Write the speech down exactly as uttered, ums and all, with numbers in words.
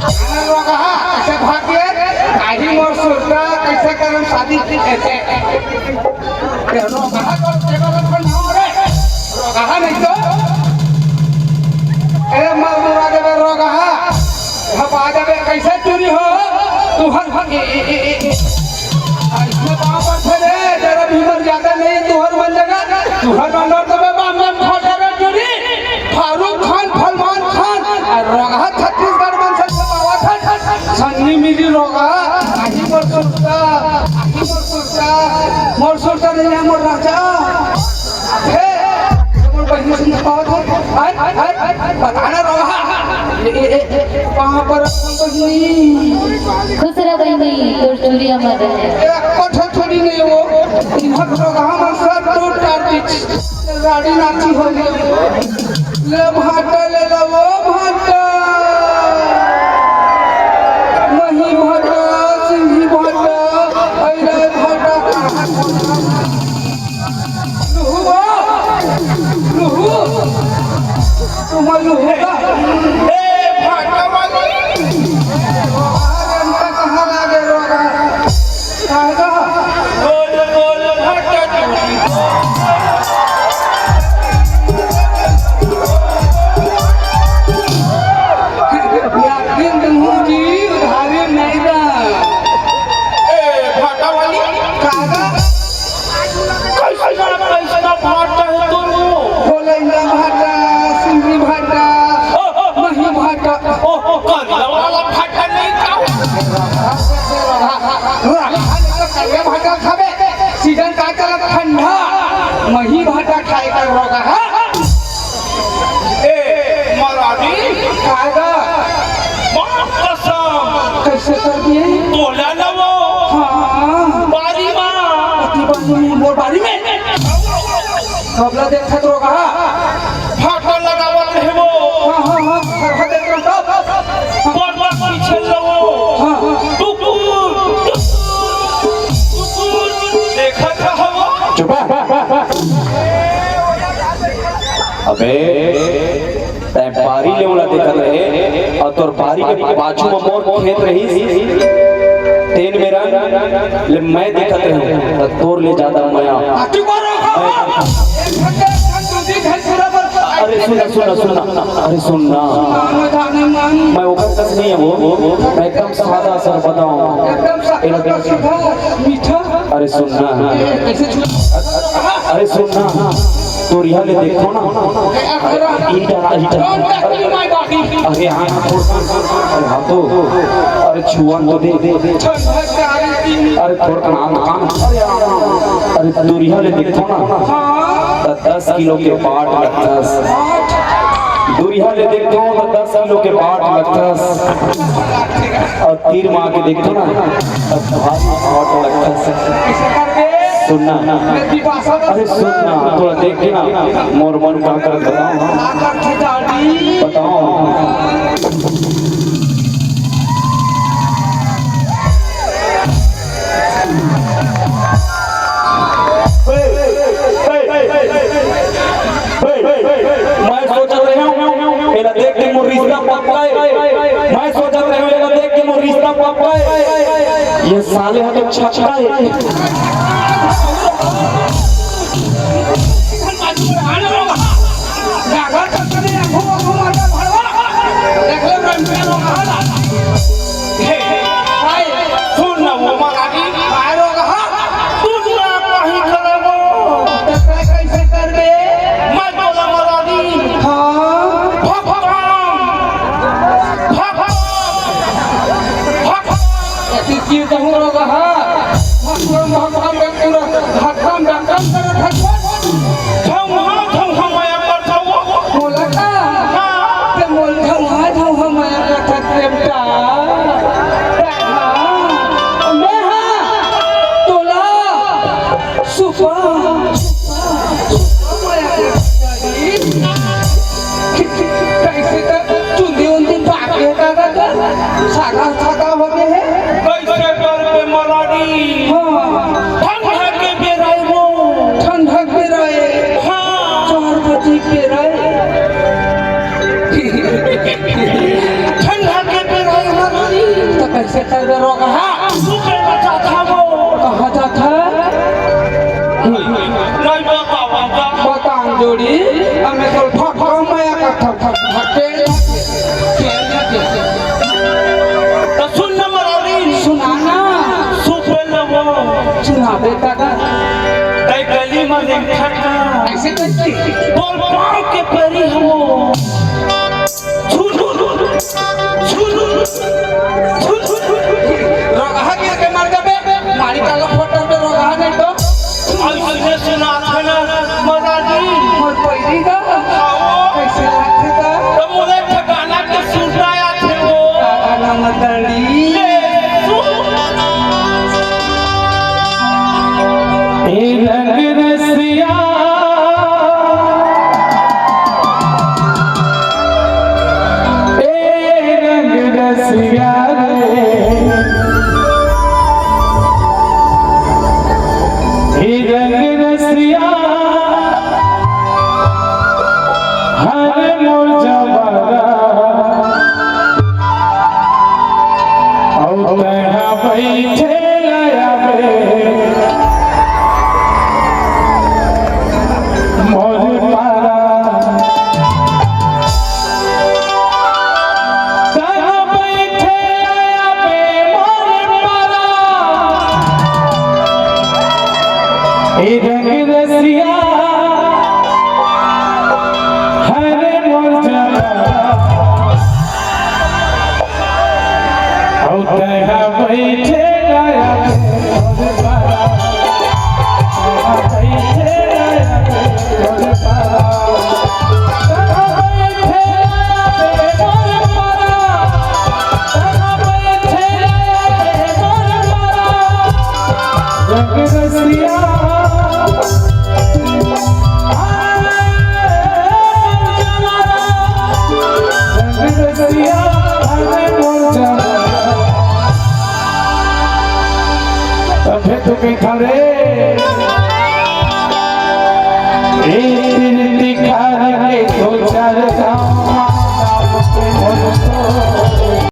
अरे रोगहा, कइसे भाग गे? आही मोर सुरता, कइसे करम शादी? ए, ए, ए, रोगहा तो टेबल पर ना रे। रोगहा नहीं तो। ए, मर मुरा देबे रोगहा। हपा देबे, कइसे टूरी हो? तुहर, ए, ए, ए, ए, ए। अइसने पाँव परथे रे, तेरा भीतर जादा नहीं, तुहर मन जगा। तुहर अंदर तो मैं बाम में फोड़ रे टूरी। फारूक खान, फलमान खान, अउ रोगहा छत्तीसगढ़ मन से छपावत हे। सन्नी मिली रोगहा, आही मोर सुरता, आही मोर सुरता, मोर सुरता नहीं है मोर राजा। अबे, मोर बहिनी से छपावत हे। हट, हट, हट, बता ना रोगहा। ए, ए, ए, ए, कहाँ पर रखा बहिनी? खुश रह बहिनी, तोर चूड़ी अमर रहे। ए, कोठा चूड़ी नहीं वो। इहाँ रोगहा मन सब टूट टाट दीस। गाड़ी नाची हो गई। ले भाटा ले ला वो भाटा। मही भाटा, सिंही भाटा, ऐरा भाटा। लुहुआ, लुहु, तुम लुहुआ। ए, भाटा वाली। अरे, अंता कहाँ लागे रोगा? कागा? गोल गोल भाटा चूड़ी। याकिन दूँ जी, उधारी नहीं दा। ए, भाटा वाली। कागा? कैसना, कैसना भाटा है तोर? बोले ना भाटा, सिंगी भाटा, ओ, ओ, मही भाटा। ओ, ओ, करिया वाला भाटा नहीं खाओ। करिया भाटा खाबे, सीजन का चलत ठंडा, मही भाटा खाए कर रोगा, हाँ? ए, महारानी। कागा? बाप कसम। कैसे कर दिए? तोला लवो। हाँ। बारी मा। अति बारी में, मोर बारी में। कबला देखत रोगा। फाटा लगावत रहे वो। हाँ, हाँ, हाँ, फाटा देख रहा था। बरला पीछे लवो। हाँ, हाँ। टुकुर, टुकुर, टुकुर, देखत रहो। चुप। अबे, तैं बारी ले ओला देखत रहे, अउ तोर बारी के पाछू म मोर खेत रहिस, तेन मेरन ले मैं देखत रहेंव, त तोर ले जादा मया। अरे सुन ना, सुन ना, सुन ना, अरे सुन ना, मैं ओकर कस नहीं हवों, मैं एकदम सादा सरबदा हवों। एकदम सादा, एला देख। मीठा। अरे सुन ना। कैसे छुआ? अरे सुन ना, तोर इहाँ ले देखथों ना। ईटा, ईटा। अरे हाँ, हाँ, थोड़, अरे हाँ तो, अरे छुआ तो दे। अरे थोड़ कन आम, आम। अरे तोर इहाँ ले देखथों ना, त दस किलो के बाट लगथस। दूरिहा ले देखथों त दस किलो के बाट लगथस, अउ तीर म आके देखथों ना, त भारी बाट लगथस। सुन ना, अरे सुन ना, थोड़ा देख के ना, मोर मन का करत बताओ ना, बताओ। मैं सोचत रहेंव, एला देख के मोर रिश्ता पक्का हे। मैं सोचत रहेंव, एला देख के मोर रिश्ता पक्का हे। ये साले ह तो छक्का हे। हे, भाई, सुन ना वो महारानी। काय रोगहा? तू ना कहीं करबो। त काय कैसे करबे? मैं तोला महारानी। हाँ। भगवान। भगवान। भगवान। ऐसी चीज कहूँ रोगहा। भगवान, भगवान, भगवान, भगवान, भगवान। धौहा, धौहा मया करथव। मोला का? हाँ। ते मोल धौहा, धौहा मया करथस बेटा। हाँ। मैं हाँ। तोला सुपा, सुपा मया करथस। कैसे त चुंदी उंदी पाके का, का, का? सादा, सादा हो गए हैं। कैसे करबे महारानी? हाँ। ठंडा के बेरा ए वो। ठंडा के बेरा ए। हाँ। चार बजे के बेरा ए। तेरे रोग है। तू कहाँ जात हस वो? कहाँ जात हस? नहीं बताऊंगा। बताऊं जोड़ी, अब मैं तो फटका मैं का ठक ठक ठक के, के, के, के। तो सुन ना मरारी। सुना ना। सुबह लवो। सुना बेटा का। तै गली में देख ठक ना। ऐसे करके। बोल पाँव के परी हो।